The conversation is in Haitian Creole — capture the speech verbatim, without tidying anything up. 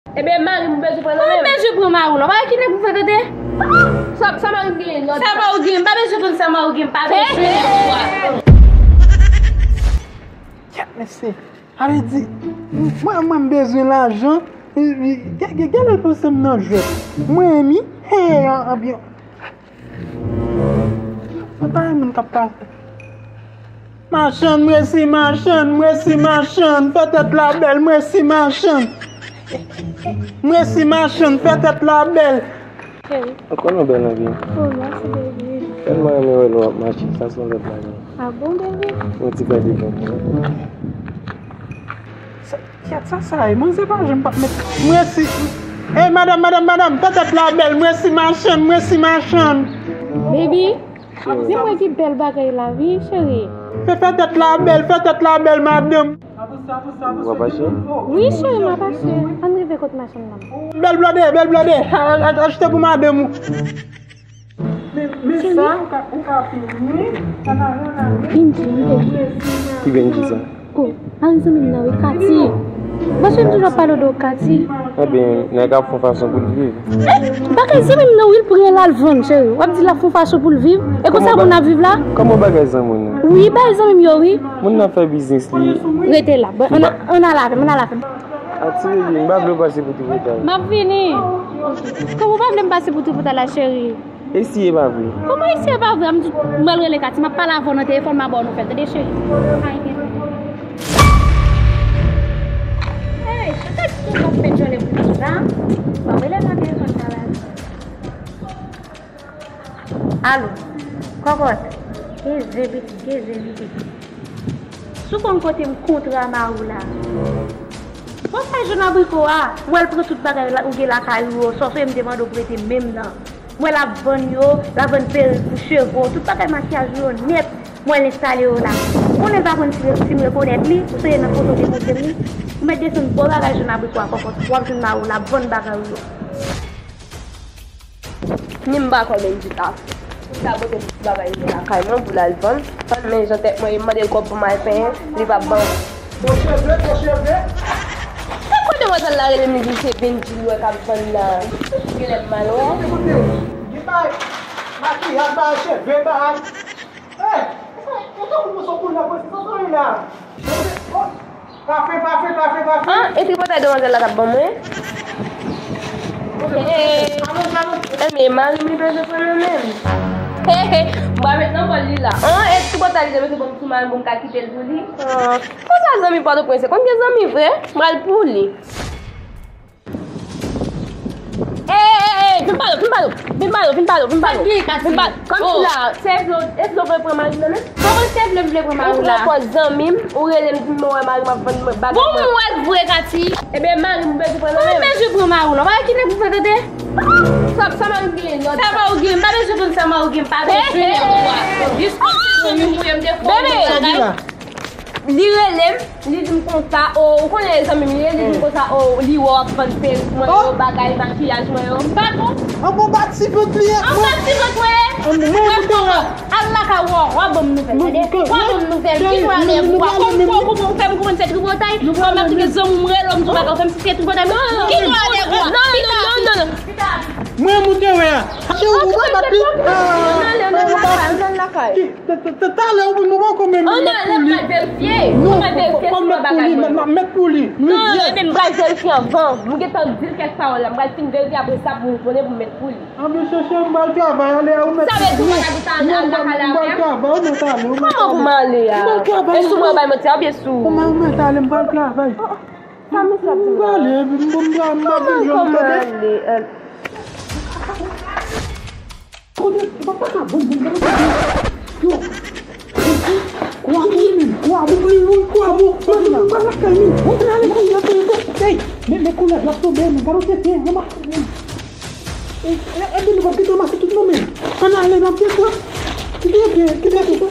Ebyen, mari m bezwen pran nan men m. Mwen bezwen pran mari w la. Ou pa wè ki nèg m frekante? Sa, sa mari m genyen, lòt sa. Sa mari w genyen? M pa bezwen konn sa mari w genyen, m pa bezwen. Kèt, mesye. Sa vle di, mwen, mwen m bezwen lajan. Gade, gade, gade l panse m nan jwèt. Mwen, mi, hey, anbyan. Mwen pa renmen moun k ap pase. Machann, mèsi, machann, mèsi, machann. Fè tèt la bèl, mèsi, machann. Mèsi, machann, fè tèt la bèl. Cheri. Ou konnen w bèl anpil. Oh, mèsi, baby. Tèlman renmen wè lè w ap mache, sa se yon lòt bagay. Ah bon, baby? Yon ti gade vant. Sa, kèt, sa, sa ye, manzè pa janm p ap met. Mèsi. Ey, madanm, madanm, madanm, fè tèt la bèl, mèsi, machann, mèsi, machann. Baby, se mwen ki bèl bagay la, wi, cheri. Fè, fè tèt la bèl, fè tèt la bèl, madanm. Ou ap achte? Wi, cheri, m ap achte. Ann rive kot machann nan. Bèl blòdè, bèl blòdè. A, a, achte pou madanm ou. Men, men sa, ou ka, ou ka fini. Vin di m, baby. Ki vin di sa? Oh, mari zanmi m nan, wi, Kati. Paske m toujou ap pale w de Kati. Ebyen, nèg ap fè yon fason pou l viv. Eh, bagay zanmi m nan, wi, l pran l al vann, cheri. W ap di l ap fè yon fason pou l viv. E konsa moun ap viv la? Kòman bagay zanmi w nan? Wi, bagay zanmi m yo, wi. Moun nan fè biznis li. Rete la. Bon, ann al avè m, ann al avè m. Ati, baby, m pa vle w pase pou tripotay. M ap vini. Kòman w pa vle m pase pou tripotay la, cheri? E si e pa vre? Kòman e si e pa vre? M di, mwen rele Kati, m ap pale avè w nan telefòn, m a ba w nouvèl, tande, cheri? Hey, cheri, Kati, tou w ap fè djòlè pou konsa? M ap rele nan telefòn, pale avè w. Alo, kòkòt, ke zen pitit, ke zen pitit. Si w konn kote m kontre a mari w la. Bon, sa jòn abriko a, w wè l pran tout bagay la, ou gen lakay ou yo, sa w sonje m te mande w prete menm nan. M wè l ap vann yo, l ap vann perik pou cheve w, tout bagay makiyaj ou yo nèt, m wè l enstale yo la. Ou konnen l pa konn si, si m rekonèt li, ou sonje nan foto w te montre m li. Ou mèt desann bò bagay jòn abriko a, kòkòt, w ap jwenn mari w, l ap vann bagay ou yo. Ni m pa kwè Bendji ta fè. Li ta pote tout bagay li lakay mwen pou l al vann. Pandan men jan tèt mwen, m mande l kòb pou m al penyen, li p ap ban mwen. Fo cheve, fo cheve. Se kwa demwazèl la rele m, li di se Bendji li wè k ap vann la. Genlè m mal wè. Li bay makiyaj, bay cheve, bay. Eh, ou tankou mousokoun nan pwese, sa sou li la. Pafen, pafen, pafen, pafen. Ah, e tripotay demwazèl la t ap ban mwen. Hey. Ebyen, mari m li bezwen pran nan men m. Hey, hey, m pral met nan kò l li la. Ah, e tripotay li te bezwen ban m sou mari m pou m ka kite l pou li. Ah, konsa zanmi Pòtoprens, konn gen zanmi vre, m pral pou li. Ey, ey, ey, ey, vin pale, vin pale, vin pale, vin pale, vin pale. Vin pale. Kòmsi la, se vle, e vle w vle pran mari m nan men? Kòman se vle m vle pran mari w la? Ou pran kò zanmi m, ou rele m di m wè mari m ap vann bagay mwen. Bon, mwen wè l vre, Kati. Ebyen, mari m bezwen pran nan men m. Mwen bezwen pran mari w la. Ou pa wè ki nèg m frekante? Sa, sa mari m genyen, lòt sa. Sa mari w genyen? M pa bezwen konn sa mari w genyen, m pa bezwen nèg ou a. Jis konn se zanmi m ou ye, m te fè yon bagay. Li rele m, li di m konsa, o, ou konnen e zanmi m li ye, li di m konsa, o, li wè w ap vann perik mwen yo, bagay makiyaj mwen yo. M pa bon. An bon, bat ti vant li ye. An bat ti vant mwen ye. An bon, mwen, mwen, mwen, al lakay ou, w a ban m nouvèl, tande? W a ban m nouvèl, vin wè nèg ou a. Kòm ou fè m konprann se tripotay, kòm m ap di ke zanmi m rele w, m di w bagay, ou fè m si se tripotay, vin wè nèg ou a. Non, non, non, non, non. Mwen moute wè a. Cheri, ou pa bat li? Ann ale, ann ale lakay, ann ale lakay. Talè ou menm ou poko menm met pou li. Ann ale, m pral verifye. Non, m pral verifye si yon bagay mwen. M ap met pou li. Non, ebyen m pral verifye anvan. M gentan di l kèk pawòl la. M pral fin verifye apre sa pou m konnen pou m met pou li. Ann vin chèche, m pral travay, ale, ou met pou li. Sa vle di ou pa ka di sa al lakay la avè m? M pral travay, ou met ale, ou met ale. Kòman pou m ale a? M pral travay. E si w mwen bay manti a oubyen si w... Kòman ou met ale, m pral travay. Sa mesye ap di m la? M prale, m, m, m, m pa vin jwenn, tande? Kòman, kòman ale? Kote, pa, pa ka bon, bon, bon, bon. Yo. Kwa bon, men, kwa bon, men, wi, kwa bon. Mwen, mwen, mwen, lakay, men. Mwen, mwen, ale, mwen, lakay, mwen. Hey, men, men, koulèv la tonbe, men, gade tenten, anba, men. E, e, epi nou p ap gentan mache tout nou menm. Ann ale, n ap gentan. Kite pye, kite pye.